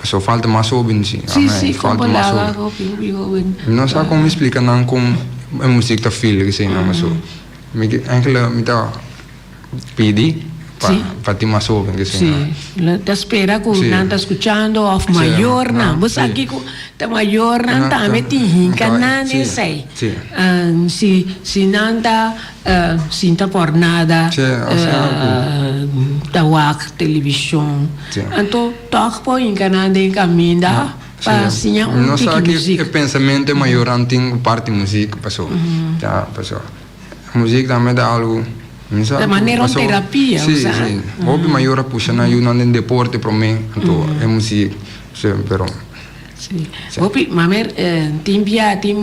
Pasobra falta mas hoben si. Sí, sí, Falta como mas laga hoben. hopi, hopi hoben. Mi no sa kon mi splika nan kon e muziek ta feel esei nan paso mi ke enkele mi ta pidi pa Sí. pa tin mas hoben esei Sí, nan. lo ta spera ku Sí. nan ta skuchando òf Sí, mayornan. nan, Bo sa sí. kiko ta mayornan Nan ta- tambe tin hinka ta- nan sí, esei. sí. Si si nan ta Sinta por nada, ta wak televishon. Anto tòg por hinka nan den kaminda pa siña un tiki muzik. E pensamentu e mayornan tin ku parti muzik paso. Ya paso muzik tambe ta algu mi sa. Ta manera un terapia Si si hopi mayor a pusha nan yunan den deporte prome anto e muzik pero. Si hopi mamer tin bia tin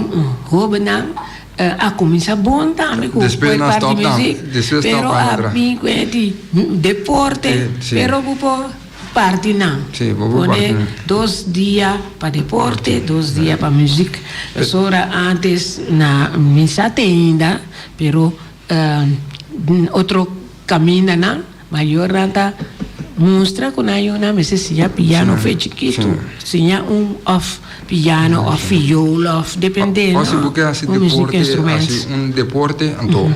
hobennan. A cuminsa bon tambe cu Despues e nan parti stop tam, muziek, despues stop pero pa a otra. bin cu e di deporte, Sí, sí. pero bo por parti nan. Sí, bo por Pone parti nan. dos dia pa deporte, dos dia pa muziek. Pasobra antes na mi sa te ainda, pero otro camindanan, mayornan ta. Mustra ku nan yunan mester siña piano fe chikitu. Siña un òf piano òf viola òf depende no. Òf si bo ke hasi deporte, hasi un deporte anto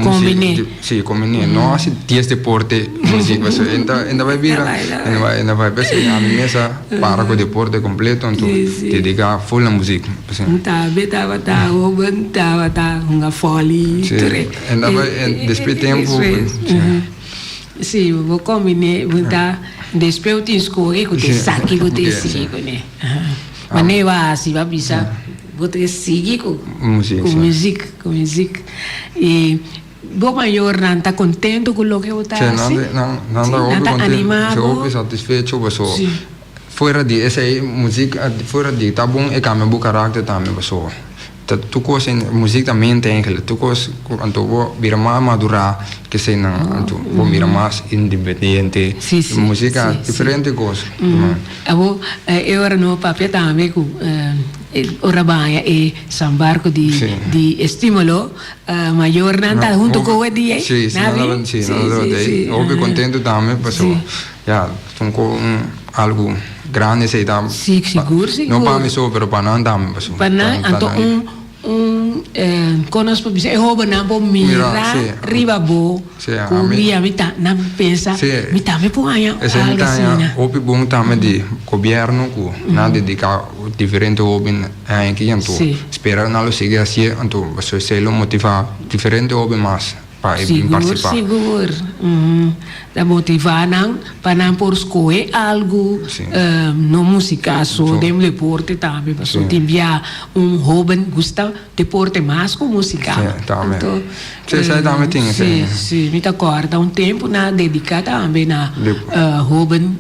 Kombiné. Si kombiné no hasi dies deporte muzik pasobra e ta e ta bai bira e ta bai p'esei ami mes a para ku deporte kompleto anto dediká ful na muzik. Tambe tabata hoben tabata hunga vòli tur e. Si e ta bai despues tempu. Si bo kombiné bo ta despues bo tin skohe ku ta esaki bo ta sigui kuné. Manera bo a hasi bo a bisa bo ta sigui ku muzik ku muzik i bo mayornan ta kontento ku loke bo ta hasi? Nan ta hopi kontento hopi satisfecho pasobra fuera di esei muzik fuera di ta bon e kambia bo karakter tambe pasobra. Ta tur kos en muzik ta mente eigenlijk tur kos ku anto bo bira mas madurá keseinan anto bo bira mas independiente muzik a diferente kos. Abo e ora no papia tambe ku ora baña e San Barco di di Estímulo mayornan ta hunto ku e dia ei? Si nan tabata ei hopi kontento tambe pasobra ya un algu grandi esei ta. Si, sigur, sigur. No pa mi so, pero pa nan tambe pasobra. Pa nan, anto un, un, kon nos por bisa, e hobennan por mira riba bo ku mi mi ta, nan pensa, mi tambe por haña algu asina. Esei mi ta haña hopi bon tambe di gobièrnu ku nan a dediká diferente hoben aki, anto spera nan lo sigui hasié, anto pasobra esei lo motivá diferente hoben mas. Pa e bin Sigur, partisipá. sigur. Ta motivá nan pa nan por skohe algu, Sí. no músika so, So. den deporte tambe. Pasobra Sí. tin bia un hóben gusta deporte mas ku músika. Sí, tambe. Anto, Sí, esei tambe tin sí, esei. sí. Mi ta kòrda un tempu nan a dediká tambe na Dep- hóben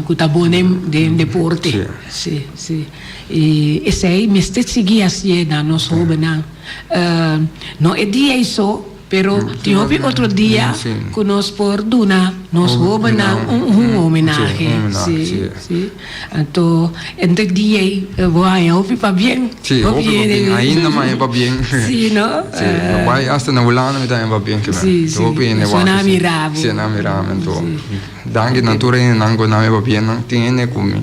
ku ta bon den den deporte. Sí. Sí, sí. I esei mester sigui hasié na nos hóbennan. No e dia ei so, pero tin hopi otro dia ku nos por duna nos hóbennan un homenahe. Sí, sí. Anto, ento e dia ei bo haña hopi pabien. Sí, hopi pabien. Ainda mi haña pabien. Sí, no? Sí, mi bai asta na Hulanda mi ta haña pabien. Sí, sí. Hopi hende Pasobra nan a mira bo. Sí, nan a mira mi. Anto, danki na tur hendenan ku nan a mi pabiennan. Tin hende ku mi.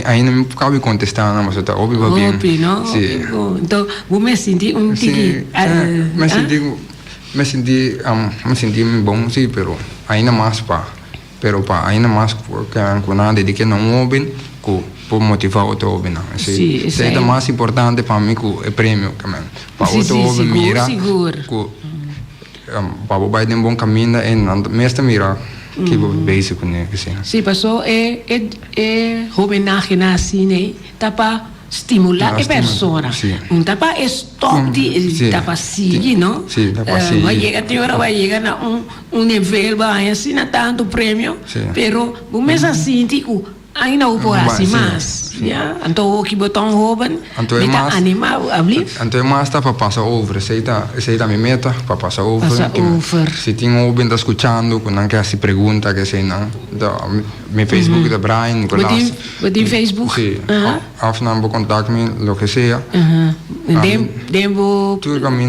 Ainda mi por kabi kontestá nan pasobra ta hopi pabien. Hopi, no? Sí. Enton, bo mes sinti un tiki. Sí, mi sinti, mi sinti, mi sinti mi bon sí, pero ainda mas pa, pero pa ainda mas ku nan dediká na un hoben ku por motivá otro hobennan. Sí, esei ta mas importante pa mi ku e premio. Pa otro hoben mira ku. Pa bo bai den bon kaminda e nan mes ta mira ki bo bezig kuné asina. Sí, paso e e e homenahenan asina ei ta pa stimulá e persona. No ta pa e stòp di, ta pa sigui, no? Sí, ta pa sigui. Bo a yega tin ora bo a yega na un un nivel bo a haña asina tantu premio, pero bo mes a sinti ku Ainda bo por hasi mas, ya. Anto hoki bo ta un hoben, mi ta anima bo, ablief. Anto e mas ta pa pasa over, esei ta, esei ta mi meta, pa pasa over. Pasa over. Si tin hoben ta skuchando ku nan ke hasi pregunta ke esei nan, mi Facebook ta Brian Nicolaas. Bo tin, bo tin Facebook? Si, of nan bo kontak mi, loke sea. Den, den bo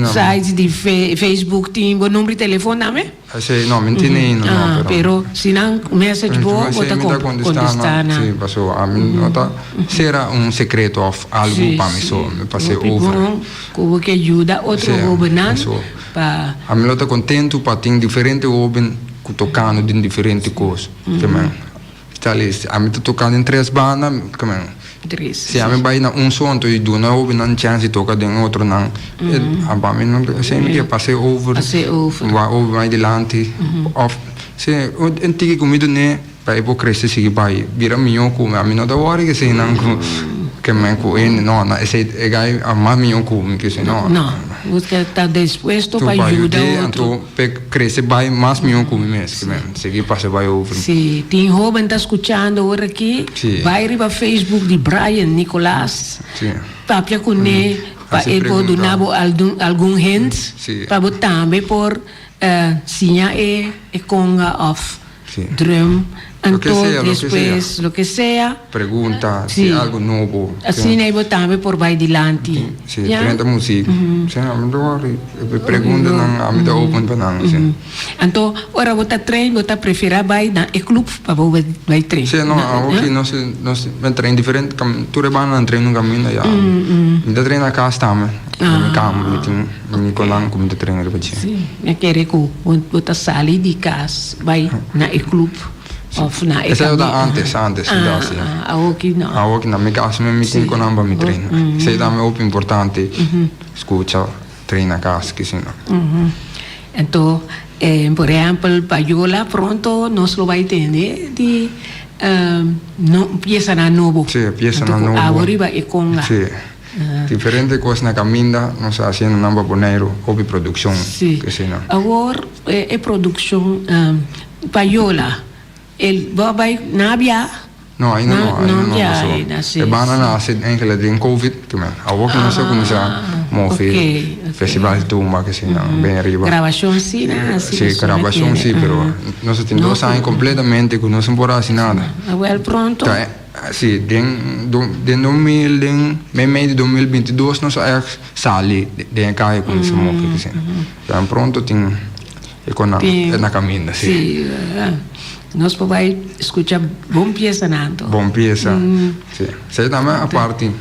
site di Facebook tin bo number di telefon tambe? Esei no, mi tin ei no, pero. Pero si nan message bo, bo ta contesta nan. Si, paso ami no ta sera un secreto of algo pa mi so, mi pas'e over. Hopi bon cu bo ke yuda otro hobennan pa. Ami lo ta contento pa tin diferente hoben cu tocando den diferente cos. Chale, ami ta toca den tres banda, kimen. Tres. Si ami bai na un so, anto i duna hobennan chance di toca den otronan. Pa mi no, esei mi ke pas'e over. Pas'e over. Wak hopi bai dilanti. Of, si, un tiki ku mi dun'é, pa e por krese sigui bai bira mihó ku mi. Ami no ta wòri ku eseinan ku, kimen ku e, no, no, esei e gai a mas mihó ku mi, kese no. No, bo ta dispuesto pa yuda otro. Anto p'e krese bai mas mihó ku mi mes, kimen. Sigui pasa bai over. Si tin hoben ta skuchando ora aki, Sí. bai riba Facebook di Brian Nicolaas, Sí. papia kuné pa Hasi e por pregunta. duna bo algun algun hint Sí. pa bo tambe por siña e e konga òf. Drum, Loke anto sea, loke despues loke sea. Pregunta, si algo nobo. Asina ei bo tambe por bai dilanti. Si, drenta muziek. Si, ami ta wòrdu e preguntanan ami ta open pa nan, si. Anto ora bo ta train bo ta prefera bai na e club pa bo bai train? Si, no, awoki nos nos mi train diferente tur e bandanan train un kaminda ya. Mi ta train na kas tambe, na mi kama mi tin mi konan ku mi ta train riba dje. Si, mi a kere ku bo ta sali di kas bai na e club of na e Esei ta antes, antes mi ta hasi. Awoki no. Awoki na mi kas mi tin konan pa mi train. Esei tambe hopi importante, skucha, train na kas, kisina. Anto, por ehempel, Payola pronto nos lo bai tende di no piesanan nobo. Sí, piesanan Anto ku nobo. abo riba e conga. Sí. Diferente kos na kaminda nos a hasiendo nan pa Boneiru, hopi produkshon, Sí. kesina. Awor e produkshon Payola, el bo a bai nabia? No, ainda no, ainda no ya, paso. ainda, sí, E banda sí. na hasi enkele den covid, ke men awor ke nos a kuminsá move Ok, ok. festival di tumba ke si nan ben ariba. Grabashon sí nan hasi Sí, pasobra grabashon tiene, sí, pero aha. nos a tin No dos aña ku kompletamente ku nos no por hasi nada. Awel pronto. Ta sí, den den 2000 den meimei di 2022 nos a ègt sali den e kaya kuminsá move ke si. Dan pronto tin e kon Tin na kaminda, sí. Sí, nos por bai skucha bon piesanan anto. Bon piesa, sí. Esei tambe aparte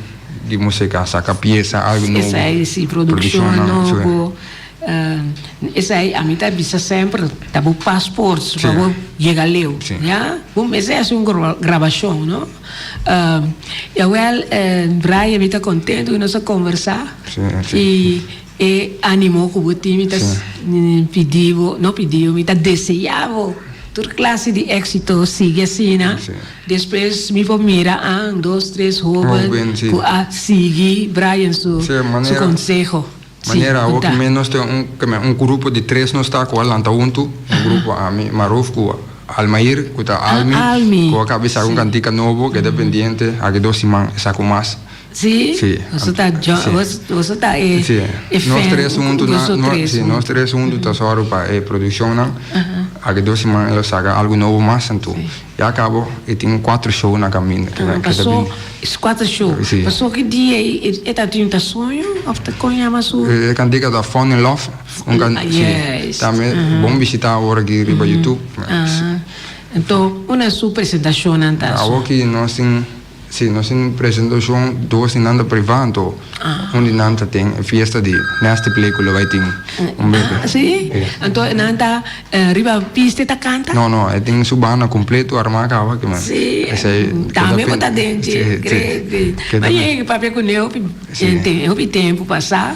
di musika, saka piesa, algu nobo. Esei sí, produkshon nobo. Esei ami ta bisa semper ta bo paspoort pa bo yega leu, ya. Bo mester hasi un grabashon, no? Jawel, Brian, mi ta kontento ku nos a kombersá. I E animo ku bo tin mi ta pidi bo, no pidi bo, mi ta desea bo tur klase di éksito, sigui asina. Despues mi por mira an, dos, tres hóben ku a sigui Brian su konseho. Manera awor ku mi nos tin un grupo di tres nos ta ku a lanta huntu, un grupo ami, Maruf ku Almair ku ta Almi, ku a kaba di saka un kantika nobo ku e ta pendiente aki dos siman e saka un mas. Sí? Sí. Boso ta jo, Sí. bos, boso ta e, Sí. e Nos fan, tres huntu na, boso no, tres sí, huntu. nos tres huntu ta sòru pa e produkshonnan. Aki dos siman e lo saka algu nobo mas anto. Sí. Ya kabo e tin kuater show na kaminda ke Ah, ta ke ta paso, bini. es kuater show. Sí. Paso ki dia e, e, e ta tin ta soño of ta kon yama su? E kantika ta Fall in Love. Un kan, Ah, sí. juist. Tambe bon bishita awor aki riba YouTube. Ah, anto una su presentashonnan ta su? Awor ki nos tin. Si nos tin presentashon dos di nan ta privá anto un di nan ta ten e fiesta di Nasty Play ku lo bai tin un bebe. Ah si? Anto nan ta riba pista e ta kanta? No no e tin su banda kompleto armá kaba ke men. Si tambe bo ta den dje great great. Ma yega papia ku ne hopi hopi tempu pasá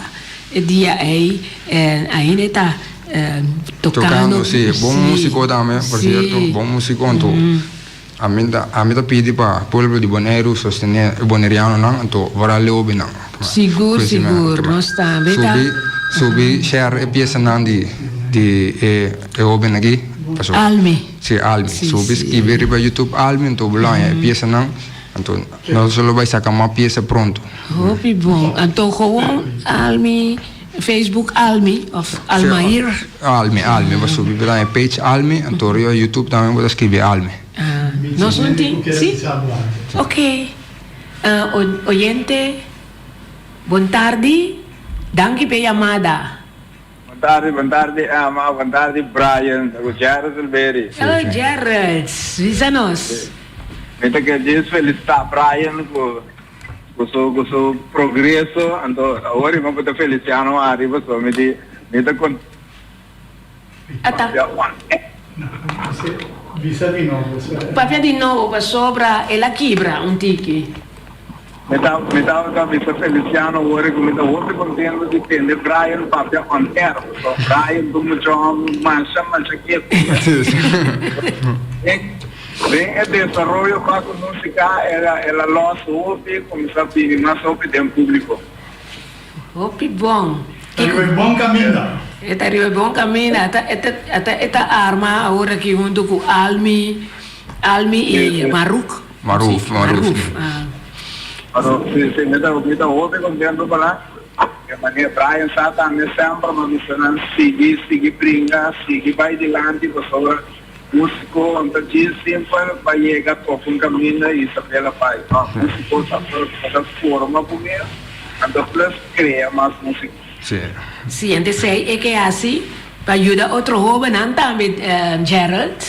e dia ei ainda e ta tokando. Tokando si bon musiko tambe por sierto bon musiko anto. Ami ta ami ta pidi pa pueblo di Boneiru sostené e bonerianonan anto wòrda leobinan. Sigur sigur nos tambe ta. Subi subi share e piesanan di di e e hoben aki pasobra. Almi. Si Almi. Subi skibi riba YouTube Almi anto bo lo haña e piesanan anto nos lo bai saka mas piesa pronto. Hopi bon anto gewoon Almi Facebook Almi of Almair. Almi Almi bo subi bo ta haña page Almi anto riba YouTube tambe bo ta skibi Almi. Nos no tin, si? Ok. Oyente, bon tardi. Danki p'e yamada. Bon tardi, bon tardi Emma, bon tardi Brian, ta ku Gerrit Silveri. Oh Gerrit, bisa nos. Mi ta ke djis felisitá Brian ku ku su ku su progreso, anto awor mi por ta felisiano ariba so mi di mi ta kon. Ata. Papia di nobo pasobra el a kibra un tiki. Mi ta mi tabata bisa Feliciano worde ku mi ta hopi kontento di tende Brian papia on air pasobra Brian ta un mucha hòmber masha masha ketu. Den den e desaroyo pa ku músika el a el a lòs hopi kuminsá bini mas hopi den públiko. Hopi bon. Ta riba e bon kaminda. E ta riba e bon kaminda. E ta, e ta, e ta, e ta arma awor aki huntu ku Almi, Almi i Maruk. Maruf, Maruf. Maruf, ah. Maruf, si, si. Mi ta, mi ta hopi kontento pa nan. E manera Brian sa tambe semper mi a bisa nan sigui, sigui bringa, sigui bai dilanti pasobra. Músiko ta djis simpel pa yega toka un kaminda i Isabela bai. No, músiko ta ta forma bo mes, anto plus krea mas músiko. Sí. Sí, ente esei e ke hasi pa yuda otro hóbennan tambe, Gerald.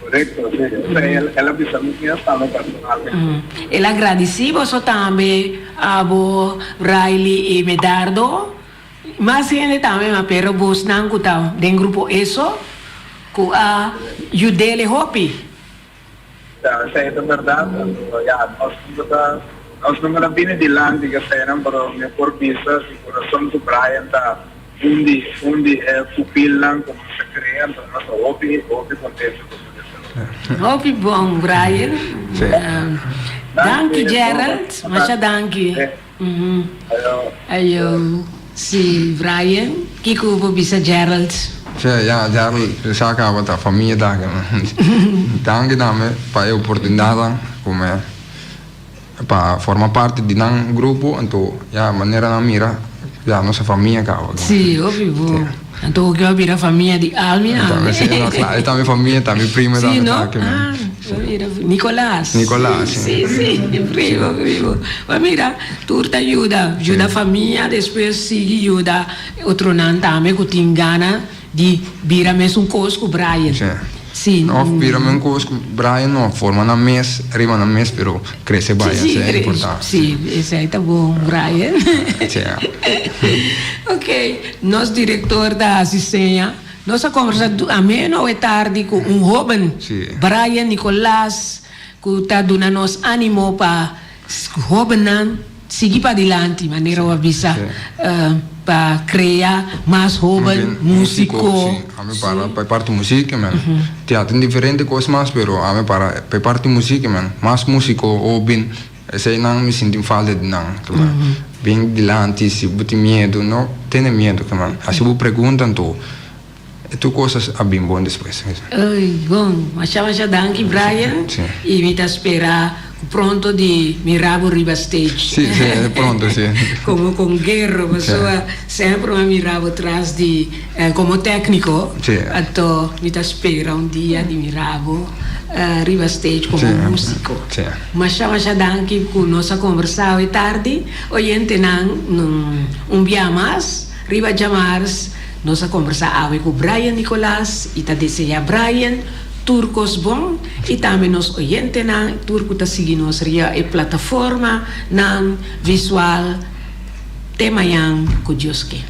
Korekto, sí. Esei el a bisa mi mes tambe personalmente. El a gradisí boso tambe, abo, Riley i Medardo. Mas hende tambe ma pero bosnan ku ta den grupo eso ku a yudele hopi. Ya esei ta berdad anto ya nos nunca ta nos nunca ta bini dilanti ku eseinan pero mi por bisa di kurason ku Brian ta un di un di e pupilnan ku nos a krea anto nos ta hopi hopi kontento ku su desaroyo. Hopi bon Brian. Danki Gerald masha danki. Ayo. Si, Brian, kiko bo bisa Gerald? Si, ya, Gerald, sa caba ta famia ta aki. Danki tambe pa e oportunidadnan cu mi pa forma parti di nan grupo, anto ya manera nan mira ya nos a famia caba. Si, hopi bo. Anto bo kiba bira famia di Almi tambe. Si, no, claro, e ta mi famia, ta mi primo tambe ta aki. Si, no? Ah, bo mira, Nicolas. Nicolas, si. Si, si, primo, primo. Bo mira, tur ta yuda, yuda famia, despues sigui yuda otronan tambe cu tin gana di bira mesun cos cu Brian. Si. Si. Of bira mesun cos cu Brian no, forma nan mes, riba nan mes, pero crece bai, Si, si, esey e importante. si, esey ta bon, Brian. Si. Ok. Nos director ta haci seña. Nos a conversa ameno awe tardi cu un hoben, Brian Nicolaas, cu ta duna nos animo pa hobennan sigui padilanti, manera bo a bisa, pa crea mas hoben musico. Si, ami para pa e parti musica men. Tia tin diferente cos mas, pero ami para pa e parti musica men. Mas musico hoben. Eseinan mi sinti falta di nan, kiman. Bin dilanti si bo tin miedu, no tene miedu, kiman. Hasi bo pregunta anto e tur kos a bin bon despues. Ey, bon. Masha masha danki Brian. Sí. Y mi ta spera cu pronto di mira bo riba stage. Sí, sí, pronto, sí. Como conguero, pasobra semper mi a mira bo tras di, como tecnico. Sí. Anto mi ta spera un dia di mira bo riba stage como musico. Sí. Masha masha danki ku nos a kombersá awe tardi. Oyentenan, un bia mas riba djamars nos a kombersá awe ku Brian Nicolaas i ta deseá Brian tur kos bon i tambe nos oyentenan tur ku ta sigui nos ria e plataformanan visual te mañan ku Dios ke.